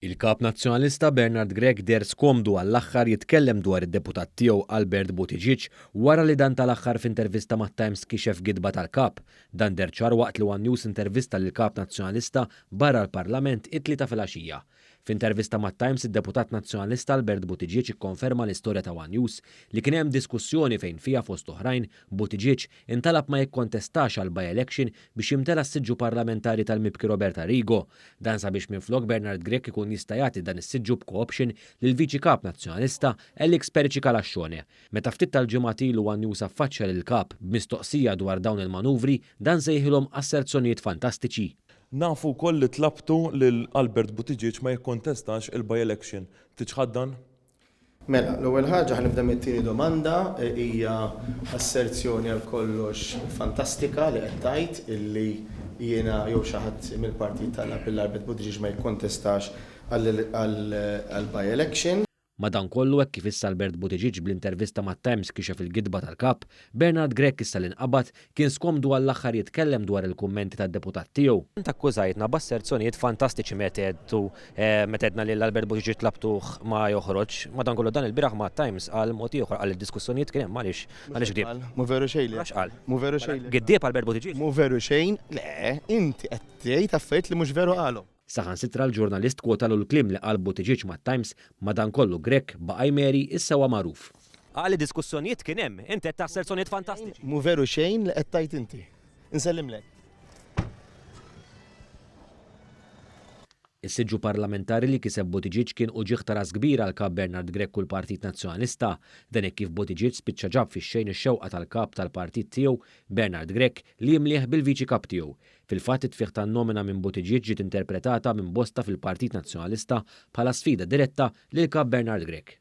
Il-Kap Nazzjonalista Bernard Grech deher skomdu għall-aħħar jitkellem dwar id-deputat tiegħu Albert Buttigieg wara li dan tal-aħħar f'intervista mat-Times kixef gidba tal-Kap. Dan deher ċar waqt li one News intervista lill-Kap Nazzjonalista barra l-Parlament it-Tlieta filgħaxija. F'intervista mat-Times id-deputat Nazzjonalista Albert Buttigieg ikkonferma l-istorja ta' one News li kien hemm diskussjoni fejn fiha fost oħrajn Buttigieg intalab ma jikkontestax għal by-election biex jimtela s-siġġu parlamentari tal-mibki Robert Arrigo. Dan sabiex minflok Bernard Grech ikun jista' jagħti dan is-siġġu b'co-option lill-Viċi Kap Nazzjonalista Alex Perici Calascione. Meta ftit tal-ġimgħat ilu one News affaċċja lill-Kap b'mistoqsija dwar dawn il-manuvri, dan sejħilhom asserzjonijiet fantastiċi. Nafu wkoll li tlabtu lil Albert Buttigieg ma jikkontestax il-by-election. Tiċħad dan? Mela, l-ewwel ħaġa ħa nibda mit-tieni domanda, hija asserzjoni għal kollox fantastika li qed tgħid illi jiena jew xi ħadd mill-partit talab lil Albert Buttigieg ma jikkontestax għall-by-election. Madankollu, hekk kif issa Albert Buttigieg bl-intervista mat-Times kixef il-gidba tal-Kap, Bernard Grech issa li nqabad, kien skomdu għall-aħħar jitkellem dwar il-kummenti tad-deputat tiegħu. Int akkużajtna b'asserzjonijiet fantastiċi meta għedtu meta għedna lil Albert Buttigieg tlabtuh ma joħroġx. Madankollu dan ilbieraħ mat-Times qal mod ieħor, qal li d-diskussjonijiet kien hemm għaliex għaliex gdibt. Mhu veru xejn li. Mela x'qal? Mhu veru xejn li. Giddieb Albert Buttigieg? Mhu veru xejn, le, inti qed tgħid affarijiet li mhux veru qalhom. Saħansitra l-ġurnalist kwotalu l-kliem li qal Buttigieg mat-Times, madankollu Grech baqa' jmeri s-sewwa magħruf. Qal li diskussjonijiet kien hemm, int għedt asserzjonijiet fantastiċi. Mhu veru xejn li qed tgħid inti. Insellimlek. Is-siġġu parlamentari li kiseb Buttigieg kien uġigħ ta' ras kbir għall-Kap Bernard Grech u l-Partit Nazzjonalista. Dan hekk kif Buttigieg spiċċa ġab fix-xejn ix-xewqa tal-Kap tal-partit tiegħu, Bernard Grech, li jimlieh bil-Viċi Kap tiegħu. Fil-fatt, it-tfigħ tan-nomina minn Buttigieg ġiet interpretata minn bosta fil-Partit Nazzjonalista bħala sfida diretta lill-Kap Bernard Grech.